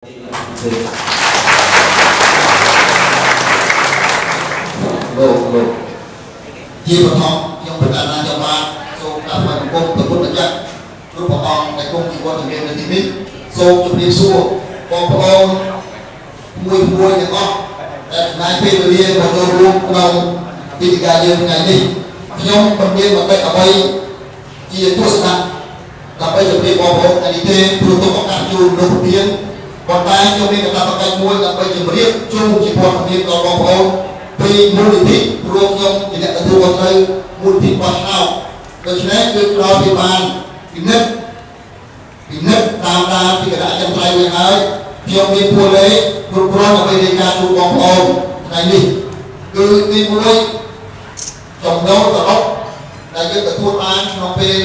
លោកលោកជាបឋមខ្ញុំប្រកាសណាចបាទសូមក្រាបថ្វាយបង្គំព្រះពុទ្ធម្ចាស់គ្រប់ព្រះអង្គដែលគង់ជាវត្តមាននៅទីនេះសូមជម្រាបសួរបងប្អូនមួយមួយទាំងអស់ដែលចំណាយពេលវេលាមកចូលរួមក្នុងពិធីការយើងថ្ងៃនេះខ្ញុំមិនមានមតិអ្វីជាទស្សនៈដើម្បីជម្រាបបងប្អូនថ្ងៃនេះទេព្រោះទុកឱកាសជូនលោកប្រធានប៉ុន្តែខ្ញុំមានកាតព្វកិច្ចមួយដើម្បីជម្រាបជូនជាព័ត៌មានដល់បងប្អូនពីមូលនិធិព្រោះខ្ញុំជាអ្នកទទួលខុសត្រូវមូលនិធិបោះឆ្នោតដូច្នេះគឺក្រោយពីបានពិនិត្យពិនិត្យតាមដានពីគណៈអចិន្ត្រៃយ៍វិញហើយខ្ញុំមានពួរលេខគ្រប់គ្រាន់ដើម្បីរាយការណ៍ជូនបងប្អូនថ្ងៃនេះគឺទី1ចំណូលសរុបដែលយើងទទួលបានក្នុងពេល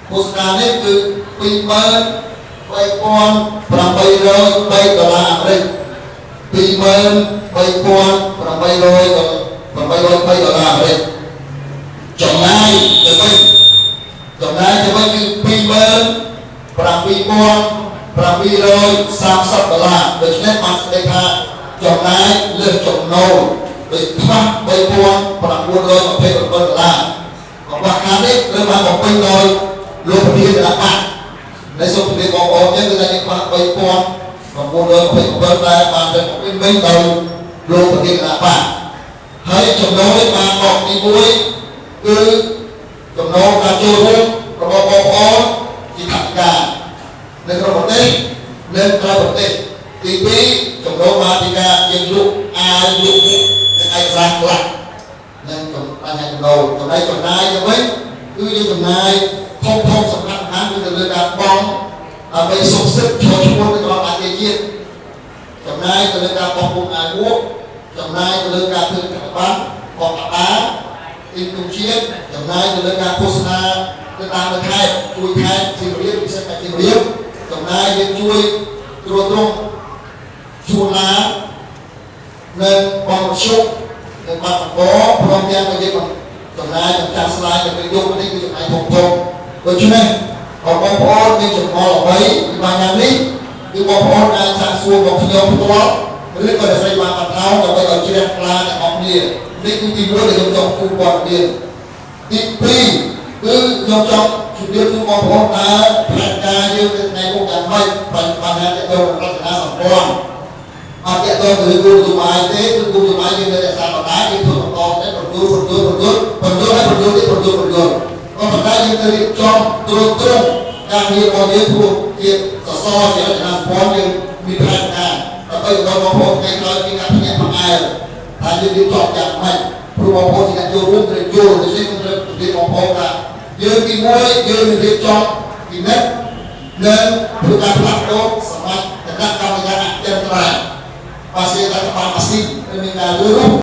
ឃោសនានេះគឺ23,803ដុល្លារអាមេរិក23,800 803ដុល្លារអាមេរិកចំណាយទៅវិញចំណាយទៅវិញគឺ27,730ដុល្លារដូច្នេះបានស្ដីថាចំណាយលើសចំណូលដោយខ្វះ3,927ដុល្លារកង្វះខាតនេះត្រូវបានបំពេញដោយលោកប្រធានគណបក្សនៃសូមជម្រាបបងប្អូនយើងគឺថាយើងខ្វះ3,927ដែលបានទៅបំពេញវិញដោយលោកប្រធានគណបក្សហើយចំណូលនេះបានមកទី1គឺចំណូលការចូលរួមរបស់បងប្អូនជាថវិកានៅក្នុងប្រទេសនិងក្រៅប្រទេសទី2ចំណូលបានពីការយើងលក់អាវលក់មុខនិងឯកសារខ្លះនិងបញ្ហាចំណូលចំណែកចំណាយទៅវិញគឺយើងចំណាយធំធំសំខាន់សំខាន់គឺទៅលើការបង់ដើម្បីសុខសិទ្ធិចូលឈ្មោះនៅក្នុងអធិជាតិចំណាយទៅលើការបោះពុម្ពអាវមួកចំណាយទៅលើការធ្វើកប័ណ្ណបោះកដាទីទុជាតិចំណាយទៅលើការឃោសនាទៅតាមនៅខេត្តជួយខេត្តសៀមរាបពិសេសខេត្តសៀមរាបចំណាយយើងជួយត្រួតត្រងជួលឡាននិងបងប្រជុំនិងបាត់ដំបងព្រមទាំងនិយាយចំណាយចំចាំស្លាយនៅពេលយប់នេះគឺចំណាយធំធំដូច្នេះបងប្អូនមានចម្ងល់អ្វីពីបញ្ហានេះគឺបងប្អូនអាចសាកសួរមកខ្ញុំផ្ទាល់ឬក៏អ្នកស្រីបានបន្ថោដើម្បីឲ្យជ្រះថ្លាទាំងអស់គ្នានេះគឺទី1ដែលខ្ញុំចង់គូព័ត៌មានទី2គឺខ្ញុំចង់ជម្រាបជូនបងប្អូនតើផែនការយើងនៅថ្ងៃមុខយ៉ាងម៉េចបញ្ហាទាក់ទងនឹងរចនាសម្ព័ន្ធអត់ទាក់ទងទៅលើគោលនយោបាយទេគឺគោលនយោបាយយើងនៅតែសារបណ្ដាយើងធ្វើបន្តទៅប្រយល់ប្រយល់ប្រយល់ប្រយល់ហើយប្រយល់ទៀតប្រយល់ប្រយល់ក៏ប៉ុន្តែយើងត្រូវរៀបចំត្រួតត្រងការងាររបស់យើងព្រោះជាសសរជារចនាសម្ព័ន្ធយើងមានផែនការដើម្បីដល់បងប្អូនថ្ងៃក្រោយមានការភ្ញាក់ផ្អើលថាយើងរៀបចំយ៉ាងម៉េចព្រោះបងប្អូនជាអ្នកចូលរួមត្រូវយល់ដូច្នេះខ្ញុំត្រូវជម្រាបបងប្អូនថាយើងទី1យើងនឹងរៀបចំពិនិត្យនិងធ្វើការផ្លាស់ប្ដូរសមាជគណៈកម្មការអចិន្ត្រៃយ៍បាសេរដ្ឋបាលអាស៊ីមានការលឿន